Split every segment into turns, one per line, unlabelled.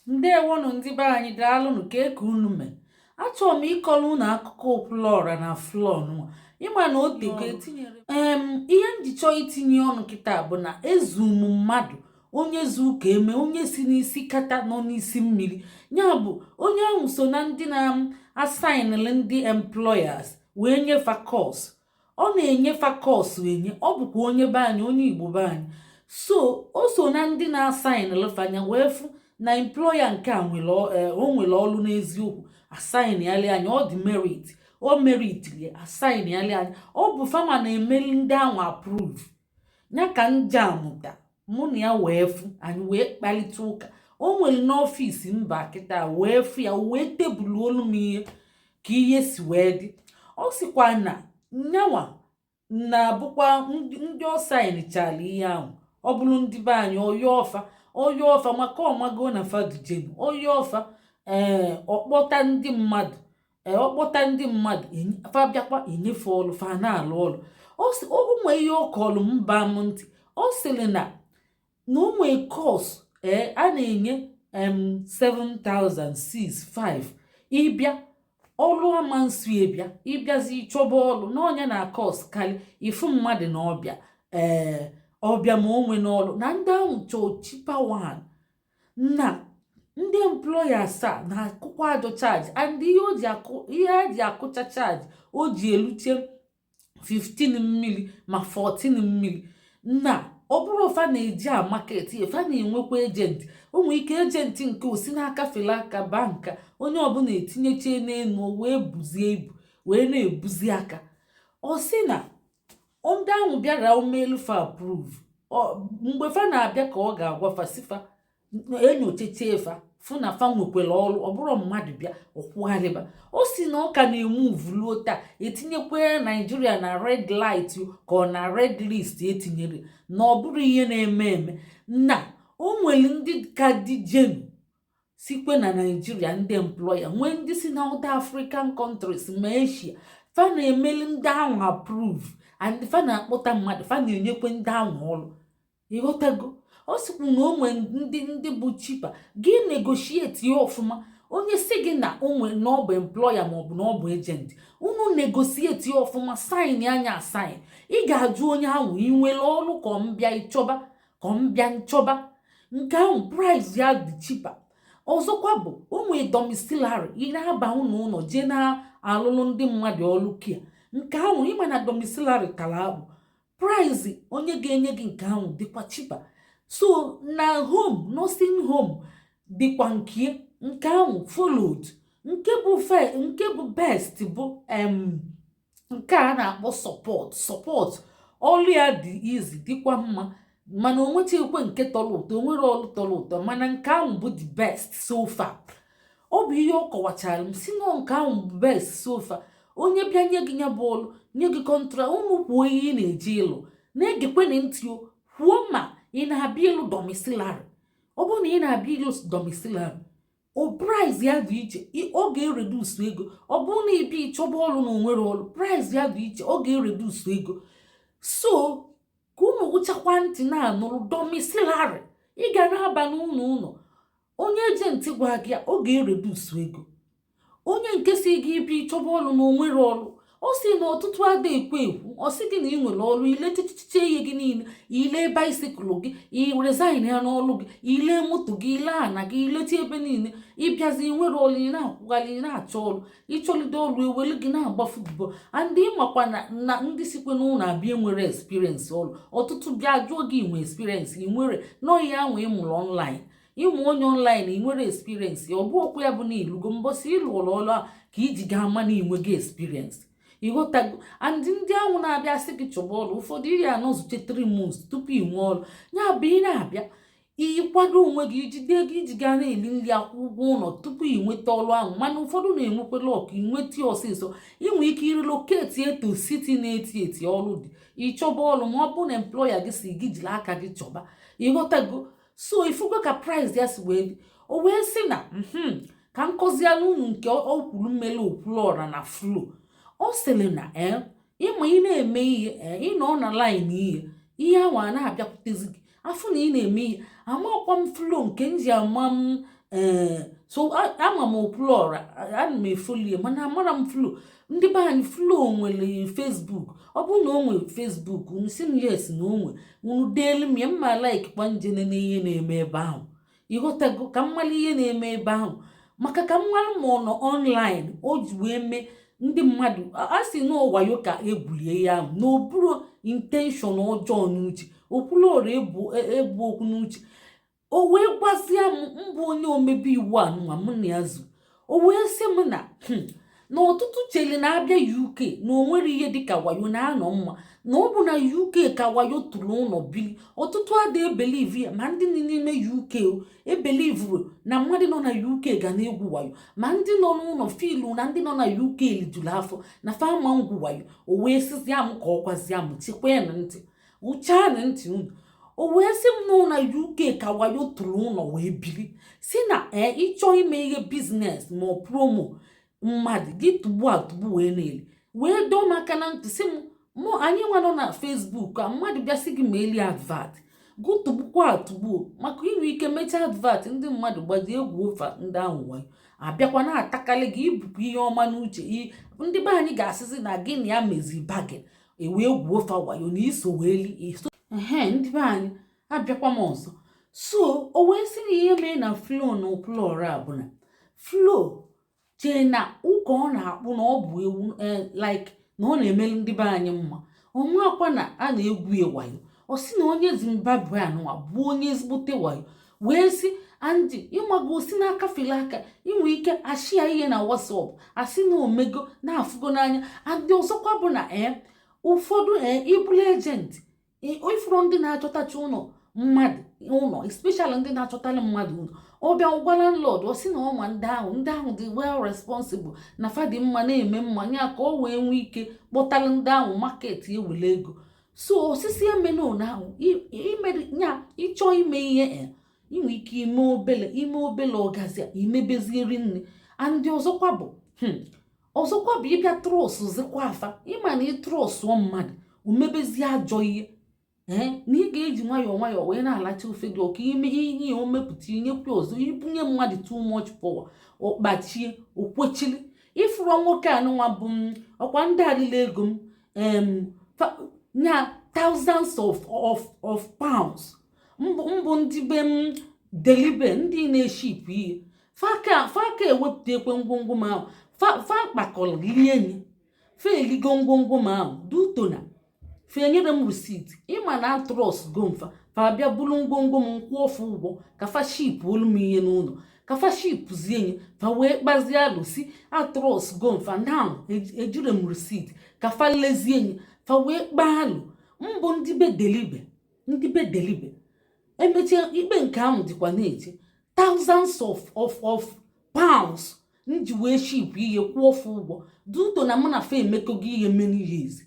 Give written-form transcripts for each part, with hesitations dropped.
Ndewonụ ndị be anyị, daalụnụ. Ka eke unu mee. Achọrọ m ịkọrọ unu akụkọ Okwuluọra na Flo nwa. Ịma na o tego etinyere ihe m ji chọọ itinye ọnụ kịta bụ na ezu m mmadụ onye zu ka eme, onye si n'isi kata nọ n'isi mmiri. Ya bụ onye ahụ so na ndị na-asignịlị ndị employers wee nyefa course. Ọ na-enyefa course enye. Ọ bụkwa onye be anyị, onye Igbo be anyị. So o so na ndị na-asignịlị fanya wee fụ na employer nke a nwere o nwere ọrụ n'eziokwu, assign yali anya. Ọ dị merit, o meritiri, assign yali anya. Ọ bụ fama na-emeli ndị ahụ approve ya ka nje amụta. Mụ na ya wee fụ, anyị wee kparịta ụka. O nwere n'ọfịs mba kịta wee fụ ya, wee tebụl olu m ihe ka ihe si wee dị. Ọ sịkwa na nyanwa na-abụkwa ndị ọ signichala ihe ahụ. Ọ bụrụ ndị be anyị, ọya ọfa, ọya ọfa, maka ọmago na fadujenu ọya ọfa. Ee, ọkpọta ndị mmadụ, ee, ọkpọta ndị mmadụ, fa bịakwa, enyefe ọlụ, fa na-alụ ọlụ. O nwee ihe ọ kọlụ mba m ntị. Ọ sịrị na o nwee course ee a na-enye m 7065. Ịbịa ọlụ ama nsu, ịbịa ịbịazi ịchọba ọlụ n'ọnya na course karị ịfụ mmadụ na ọbịa, ee, ọbịa ma o nwe n'ọlụ na ndị ahụ chọọ cheaper one, na ndị employers a na-akụkwa ajọ charge. And ihe o ji akụ, ihe a ji akụcha charge, o ji eluche 15 mmiri ma 14 mmiri, na ọ bụrụ fa na-eji a market, fa na-enwekwa agent. O nwere ike agent nke osi n'aka fele aka baa nka onye ọbụla etinyeche n'elu, o wee buzie ibu wee na-ebuzi aka. Ọ sị na ndị ahụ bịara omelu fa approve. Mgbe fa na-abịa ka ọ ga-agwa fa sifa enyochacha fa, fụ na fa nwekwara ọrụ. Ọ bụrụ mmadụ bịa ọkwụgharịba. O si na ọ ka na-eme uvuluo taa, etinyekwa Naijiria na red light, ka ọ na red list etinyere na ọ bụrụ ihe na-eme eme, na o nwere ndị ka dị jenu sikwe na Naijiria, ndị employer nwee ndị si na other African countries ma Asia. Fa na-emeli ndị ahụ approve and fa na-akpọta mmadụ, fa na-enyekwe ndị ahụ ọrụ. Ịghọtago? Ọ sịkwu na o nwee ndị bụ cheaper. Gị negotiate ya ọfụma. Onye si gị na o nwee na ọ bụ employer maọbụ na ọ bụ agent, unu negotiate ya ọfụma, sign anya asign. Ị ga-ajụ onye ahụ, ị nwere ọrụ ka ọ m bịa ịchọba, ka ọ m bịa nchọba nke ahụ, price ya dị cheaper. Ọzọkwa bụ o nwee domiciliary. Ị na-aba ụlọ ụlọ jee na-alụlụ ndị mmadụ ọlụ kia nke ahụ. Ịma na domiciliary tara akpụ, price onye ga-enye gị nke ahụ dịkwa cheaper. So na home, nursing home dịkwa nke nke ahụ followed. Nke bụ fe, nke bụ best bụ nke a na-akpọ support. Support ọlụ ya dị easy, dịkwa mma, mana o nwechekwe nke tọrọ ụtọ. O nwere ọlụ tọrọ ụtọ, mana nke ahụ bụ the best so far. Ọ bụ ihe ọ kọwachara m, si nọ nke ahụ bụ best so far. Onye bịa nye gị ya bụ ọlụ, nye gị contract, unu kwuo ihe ị na-eji ịlụ. Na-egekwe ntị o kwuo ma ị na-abịa ịlụ domiciliary. Ọ bụrụ na ị na-abịa ịlụ domiciliary, o price ya dị iche, ọ ga-ereduce ego. Ọ bụrụ na ịbịa ịchọba ọrụ na onwere ọrụ, price ya dị iche, ọ ga-ereduce ego. So ka unu gwụchakwa ntị na-anụrụ domiciliary, ị ga na-aba n'ụlọ ụlọ onye agent gwa gị ya, ọ ga-ereduce ego. Onye nke si gị ịbịa ịchọba ọrụ na onwere ọrụ, ọ sị na ọtụtụ ada ekwu ekwu. Ọ sị gị na ị nwere ọrụ, ile chichiche ihe gị niile, ile bicycle gị, i resign ya n'ọrụ gị, ile moto gị, ile ana gị, ileti ebe niile. Ịbịazi nwere ọrụ, ị na-akwụgharị, ị na-achọ ọrụ, ịchọlide ọrụ, ewelu gị na-agba football. And ịmakwa na ndị sikwe n'ụlọ abịa nwere experience ọrụ. Ọtụtụ bịa jụọ gị nwe experience ị nwere nọọ ihe ahụ ị mụrụ online, ịmụ onye online, ị nwere experience. Ọ bụ okwu ya bụ na ilugo mbọsị ịlụrụ ọrụ a ka iji gaa ama na inwe gị experience. Ịghọtago? And ndị ahụ na-abịa sị gị chọba ọrụ, ụfọdụ iri anọzuche 3 months tupu ị nwee ọrụ. Ya bụ ị na-abịa ịkwado onwe gị, ijide ego iji gaa na-eli nri, akwụ ụgwọ ụlọ tupu ị nweta ọrụ ahụ. Mana ụfọdụ na-enwekwa luck, ịnweta ya ọsịsọ. Inwe ike irelocate eto city na-eti eti ọrụ dị, ịchọba ọrụ, ma ọ bụ na employer gị si gị jiri aka gị chọba. Ịghọtago? So ifugo ka price ya si wee dị. O wee sị na ka m kọziala unu nke o kwuru mmele Okwuluọra na Flo. Ọ sịrị na ee, ịma ị na-eme ihe, ee, ị nọ na line, ihe ihe ahụ a na-abịakwutezi gị afụ na ị na-eme ihe. Amakwa m Flo nke m ji ama m. Ee, so ama m Okwuluọra, ana m efolie, mana amara m Flo. Ndị be anyị, Flo nwere Facebook? Ọ bụrụ na o nwere Facebook, unu si m yes na o nwe, unu deelu m ya, mma like kwa njene n'ihe na-eme ebe ahụ. Ịghọtago? Ka m mara ihe na-eme ebe ahụ, maka ka m mara ma ọ nọ online. O ji wee mee ndị mmadụ a sị na wayo ka egwurie ya ahụ, na oburu intention ọjọọ n'uche. Okwuluọra ebu ebu okwu n'uche. O wee gwazie m, mbụ onye omebe iwu anụnwa mụ na ya zu, o wee sị m na na ọtụtụ chere na-abịa UK na o nwere ihe dịka wayo na-anọ mma, na ọ bụ na UK ka wayo tụrụ ụlọ bili. Ọtụtụ ada ebelieve ya, ma ndị nọ n'ime UK ebelievuru na mmadụ nọ na UK ga na-egwu wayo, ma ndị nọ n'ụlọ filu na ndị nọ na UK lijuru afọ na fama ngwu wayo. O wee sịzịa m ka ọ gwazia m, chekwa ya na ntị, ụchaa na ntị unu. O wee sị m nọ na UK ka wayo tụrụ ụlọ wee biri, si na ee, ịchọ ime ihe business ma ọ promo mmadụ gị, tugbu atugbu wee na-eli. Wee dọọ m aka na ntị, sị m mụ anyị nwa nọ na Facebook ka mmadụ bịa sị gị ma eli advert, gụtụgbukwa atụgbuo, maka inwe ike mechaa advert, ndị mmadụ gbaji egwu ofa, ndị ahụ wayo abịakwa na-atakalị gị. Ibukwa ihe ọma n'uche, ndị be anyị ga-asịzi na gị na ya mezi bargain, ewee gwuo fa wayo na iso wee li iso. Ehe, ndị be anyị, abịakwa m ọzọ. So o wee sị na ihe mee na Flo na Okwuluọra a bụ na Flo chee na ụka ọ na-akpụ na ọ bụ ewu, like na ọ na-emelu ndị be anyị mma, ọnwakwa na a na-egwu ya wayo. Ọ sị na onye Zimbabwe anụwa bụ onye ezigbote wayo. Wee sị andị ịmago osi n'aka fere aka, inwe ike ashia ihe na WhatsApp, asị na omego na-afụgo n'anya. Andị ọzọkwa bụ na ee, ụfọdụ ee, ịbụla agent, ifuru ndị na-achọtacha ụlọ mmadụ ụlọ, especially ndị na-achọtara mmadụ ụlọ, ọbịa gwa landlord, ọ sị na ọma ndị ahụ, ndị ahụ dị well responsible, na fa dị mma, na-eme mma ya, ka ọ wee nwee ike kpọtara ndị ahụ market, ewele ego. So osisi emena ahụ ime ya, ịchọ ime ihe, inwe ike ime obele, ime obele, ọgazi imebezieri nne. Andị ọzọkwa bụ ọzọkwa bụ ịbịa trustụzikwa afa. Ịma na ịtrustụọ mmadụ, omebezie ajọ ihe, ee, na ị ga-eji nwayọọ nwayọọ wee na-alacha ofe gị ọka ime ihe o mepụta inyekwa ọzọ. Ibunye mmadụ too much power, ọkpachie okwechili. Ifuru nwoke anụnwa bụ m ọkwa ndị alịla ego m nya thousands of pounds, mbụ mbụ ndị be m delibe, ndị na-eshipụ ihe, faka ewepụta ekwe ngwongwo m ahụ, fa kpakọrọ lie enyi, fa eligo ngwongwo m ahụ duto na fa enyere m receipt. Ịma na trust go mfa, fa bịa buru ngwongwo m, kwụọ ọfụ ụgwọ ka fa ship olu m ihe n'ụlọ, ka fa shipzie nye fa, wee kpazie alụsi atrust go mfa. Now ejire m receipt ka fa lezie nye, fa wee kpaa alụ mbụ ndị be delibe, ndị be delibe. Emechie ikpe nke ahụ dịkwa na-eche thousands of pounds nji wee ship ihe, kwụọ ọfụ ụgwọ duto na mụ na fa emekọgo ihe many years.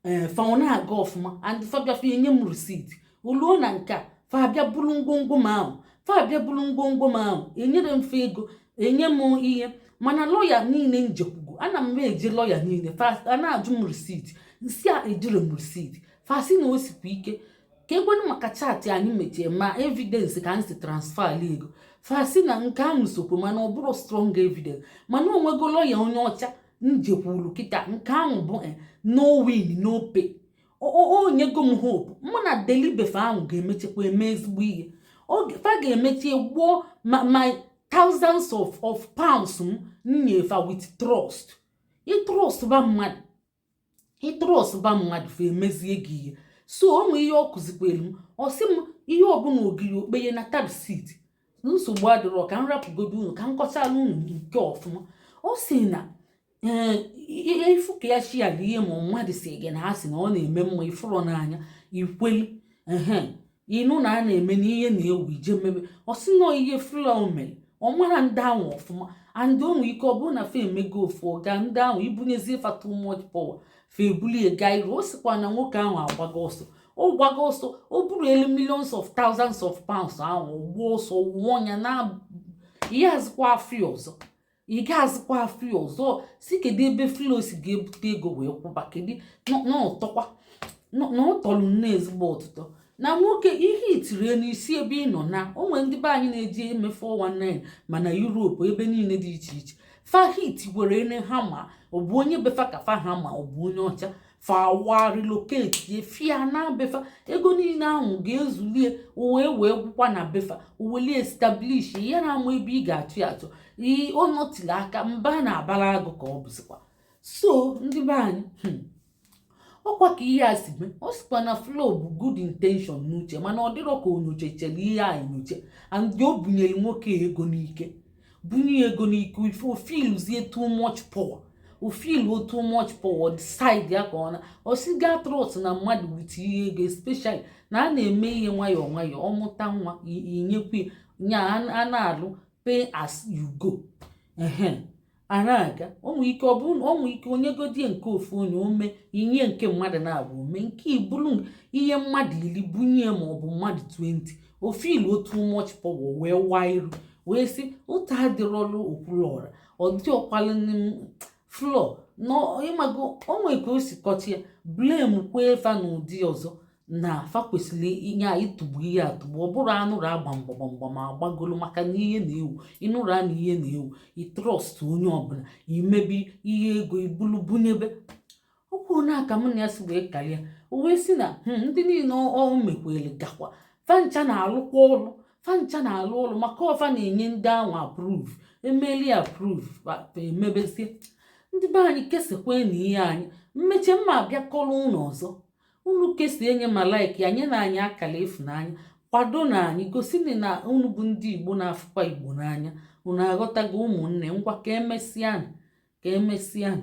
Ee, fa ọ na-aga ọfụma and fa bịa fa enye m receipt. Oluo na nke a, fa bịa buru ngwongwo m ahụ, fa bịa buru ngwongwo m ahụ, enyere m fa ego, enye m ihe. Mana lọya niile njekwugo, ana m eje lọya niile, fa a na-ajụ m receipt, nsị a ejire m receipt, fa sị na o sikwa ike ka ekwenụ maka chat anyị mechie ma evidence ka m si transfer ego. Fa sị na nke ahụ sokwe, mana ọ bụrụ strong evidence. Mana onwego lọya onye ọcha njekwuru kịta, nke ahụ bụ no win no pay. O nyego m hope mụ na delibefe ahụ ga-emechekwa eme ezigbo ihe. Fa ga-emechi gwụọ ma my thousands of pounds m nyefa with trust. Ịtrust ba mmadụ, ịtrust ba mmadụ, fa emezie gị ihe. So o nwee ihe ọ kụzikwere m. Ọ sị m ihe ọbụla ogiri okpenye na receipt, nsogbu adịrọ. Ka m rapụgodo unu, ka m kọchala unu nke ọfụma. Ọ sị na ee, ifu ka ya shiala ihe, ma mmadụ si gị na ha sị na ọ na-eme mma, ifụrọ n'anya ikweli, ehe, ịnụ na a na-eme na ihe na-ewu ije mebe. Ọ sị nọ ihe Flo mere, ọ mara ndị ahụ ọfụma, and o nwere ike ọ bụrụ na fa emego ofu ọga ndị ahụ, ibunyezie fa too much power, fa ebulie gaa iru. O sikwa na nwoke ahụ agbago ọsọ, ọ gbago ọsọ, o buru elu millions of thousands of pounds ahụ, gbuo ọsọ, wụọ ya na ihe azụkwa afọ ọzọ, ị ga-azụkwa afọ ọzọ. Si kedu ebe Flo si ga-ebute ego wee kwụba? Kedu n'ụtọkwa na ọ tọrọ nne ezigbo ọtụtụ. Na nwoke ihe itirie n'isi ebe ị nọ na onwe ndị be anyị na-eji eme 419 mana Europe, ebe niile dị iche iche, fa hit were ene ha, ma ọ bụ onye befa ka fa ha, ma ọ bụ onye ọcha, fa wa relocate fia na befa. Ego niile ahụ ga-ezulie wee wee gwụkwa na befa, welie establish ya na ama ebe ị ga-achụ ya achọ. Ọ nọtiri aka mba na-abara agụ ka ọ bụzikwa. So ndị be anyị, ọkwa ka ihe a si mee. Ọ sịkwa na Flo bụ good intention n'uche, mana ọ dịrọ ka onyochechere ihe a enyoche, and o bunyere nwoke ego n'ike, bunye ego n'ike. Ife ofeeluzie too much power, ofilu too much power, decide ya ka ọ na ọ ga trust na mmadụ with ihe ego, especially na a na-eme ihe nwayọọ nwayọọ. Ọmụta nwa, inyekwa nya, a na-alụ pay as you go. Ehe, a na-aga, o nwee ike ọ bụ o nwee ike onye godie nke ofu onye ome inye, nke mmadụ na-abụ ome nke ibulu ihe mmadụ 10 bunye, ma ọ bụ mmadụ 20. Ofilu too much power wee waa iru wee sị ụta adịrọlụ Okwuluọra, ọ dị ọkwalụ Flo ịmago onwe ka o si kọchi ya, blame kwee fa n'ụdị ọzọ na fa kwesịrị inye ịtụgbu ihe atụgbu. Ọ bụrụ anụrụ agba mgbamgbam agbagolo maka na ihe na-ewu ịnụrụ a na ihe na-ewu itrust onye ọbụla imebi ihe ego ibulu bunyebe okwu na aka m na ya si wee karịa. O wee sị na ndị niile ọ mekwere gakwa fancha na-alụkwa ọrụ, fancha na-alụ ọrụ, maka ọfa na-enye ndị ahụ approve, emeli approve, emebezie. Ndị be anyị, kesakwa na ihe anyị mmeche mma abịakọrọ ụnụ ọzọ. Unu kesie nye ma like ya, nye na anyị akara ịfụnanya, kwado na anyị, gosi na unu bụ ndị Igbo na-afụkwa Igbo n'anya. Unu aghọtago, ụmụnne? Ngwa, ka emesịanụ, ka emesịanụ.